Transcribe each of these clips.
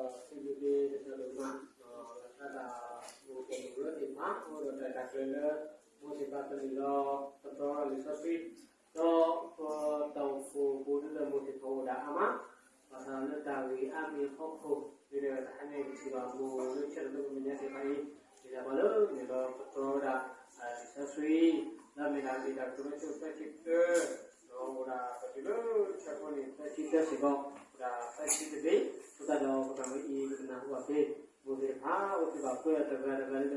ဒီးစံးဘျုးက့ၤတၢ်ဒိၣ်မး လၢတၢ်အိၣ်ဖှိၣ်မုၢ်ကရၢသ့ၣ်တဖၣ် အိၣ်ဒီးတၢ်ရဲၣ်တၢ်ကျဲၤလၢ မိၢ်သ့ၣ်တဖၣ်ပလံာ်လီၤ ကတီၤလံာ်စီဆှံ ဒီးပတၢ်အိၣ်ဖှိၣ်ပူၤဒ်လၢမိၢ်သ့ၣ်တဖၣ်အိၣ်ဒၣ်အါမး ဘၣ်ဆၣ်လၢတၢ်ဂ့ၢ်အါမံၤအဖီခိၣ် ဒ်ဒီးတဟါညါအံၤ ပထံၣ်ဘၣ်မိၢ်လၢဆၢထၢၣ်လၢပမဲာ်ညါသ့ၣ်တဖၣ်အံၤ ဒ်လဲၣ်ပှၤလၢန့ၣ်ဒီးကတီၤဝဲဒၣ် လံာ်စီဆှံ လၢအမ့ၢ်ဒၣ်လံာ်တၢ်ကတိၤလၢအဆၢသၢဆံတၢ ဒီးအိၣ်ဒၣ်ပတုၤလၢဆၢဖိန့ၣ် သၢဆံတၢစ့ၢ်ကီး အိၣ်ဒၣ်သၢဆံတဘ့ၣ် အဃိသတးဒီးပတၢ်မၤအံၤ ပကနၢ်ဟူဘၣ်ဖဲ မိၢ်သ့ၣ်တဖၣ် အိၣ်သ့ၣ်တဖၣ်ပှဲၤအီၤ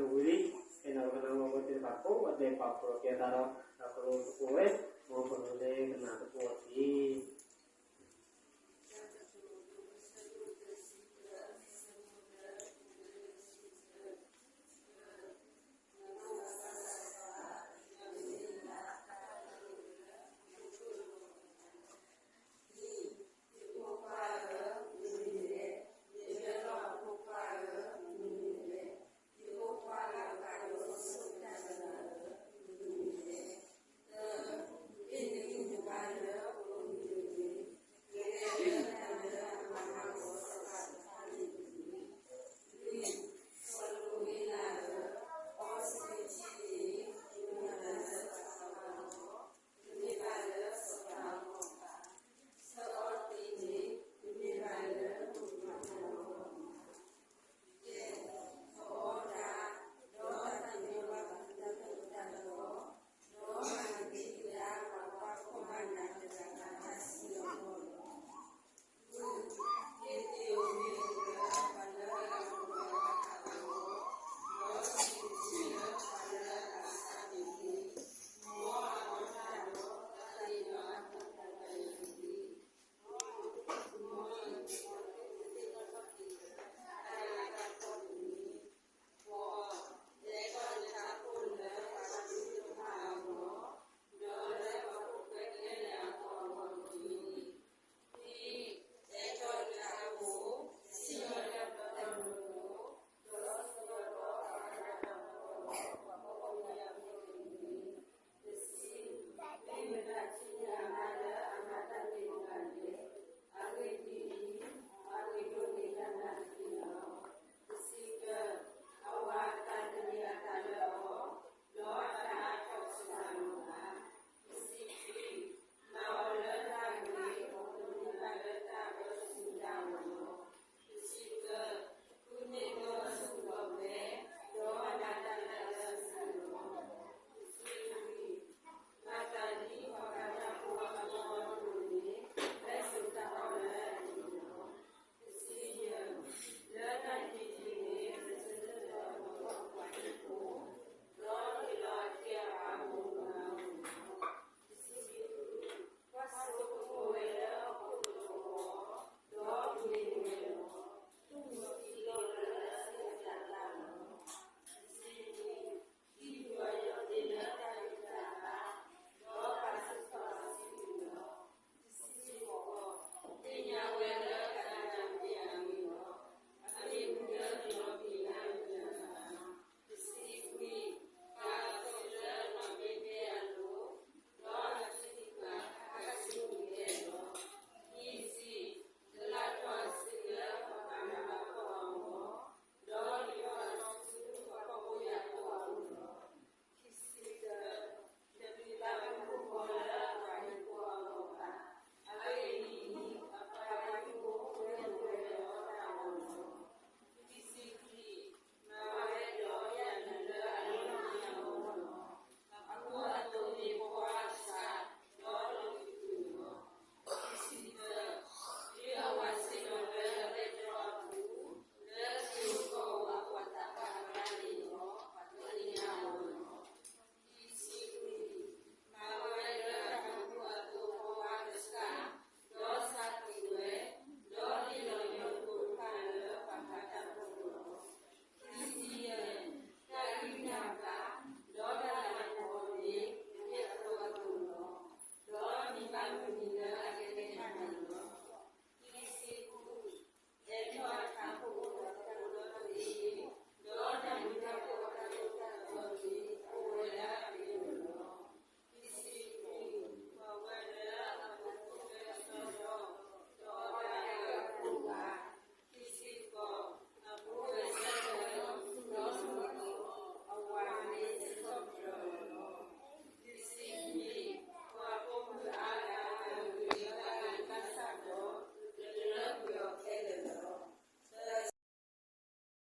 တဂၤတဂၤလၢလၢဝံၤလံ ဖဲန့ၣ်ပကနၢ်ဟူဘၣ်ဝဲသ့ၣ်တဖၣ်ကိးဂၤဒဲး ပာ်ဖှိၣ်ထီၣ်က့ၤအသးဒီး တၢ်ကတိၤသကိးဝဲ မ်ပကလဲၤကနၣ်သကိးအီၤတက့ၢ်.